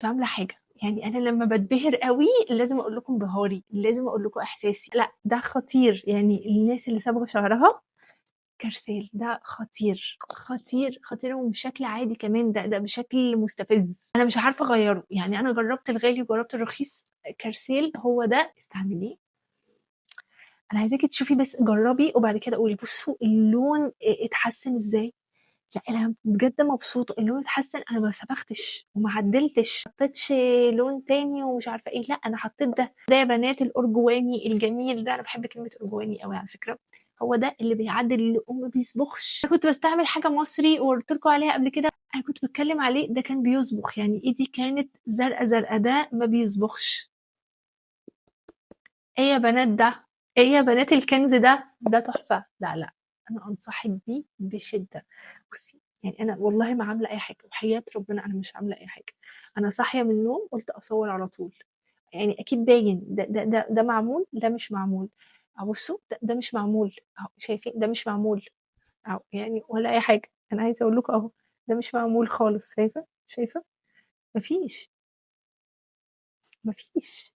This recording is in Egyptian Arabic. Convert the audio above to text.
مش عاملة حاجة. يعني أنا لمّا باتبهر أوي لازم أقول لكم انبهاري، لازم أقول لكم إحساسي. لأ ده خطير، يعني الناس اللي صابغة شعرها كارسيل ده خطير، خطير، خطير، وبشكل عادي كمان، ده بشكل مستفز. أنا مش عارفة أغيّره، يعني أنا جرّبت الغالي وجرّبت الرخيص، كارسيل هو ده، استعمليه. أنا عايزاكِ تشوفي بس، جرّبي وبعد كده قولي. بصوا اللون اتحسن إزاي، لأ أنا بجد مبسوطة، اللون اتحسن، أنا ما صبغتش وما عدلتش، ما حطيتش لون تاني ومش عارفة إيه، لأ أنا حطيت ده. ده يا بنات الأرجواني الجميل ده، أنا باحب كلمة أرجواني أوي على فكرة، هو ده اللي بيعدل اللون وما بيصبغش. أنا كنت باستعمل حاجة مصري وقُلت لكم عليها قبل كده، أنا كنت باتكلم عليه، ده كان بيصبغ، يعني إيدي كانت زرقا، زرقا، ده ما بيصبغش. إيه يا بنات ده؟ إيه يا بنات الكنز ده؟ ده تحفة. لا، لأ، أنا أنصحِك بيه بشدة. بُصّي، يعني أنا والله ما عاملة أي حاجة، وحياة ربنا أنا مش عاملة أي حاجة. أنا صاحية من النوم قُلت أصوّر على طول، يعني أكيد باين ده معمول، ده مش معمول. أهو بصوا ده مش معمول، أهو شايفين ده مش معمول، أهو يعني ولا أي حاجة. أنا عايزة أقول لكم أهو، ده مش معمول خالص، شايفة؟ شايفة؟ ما فيش. ما فيش.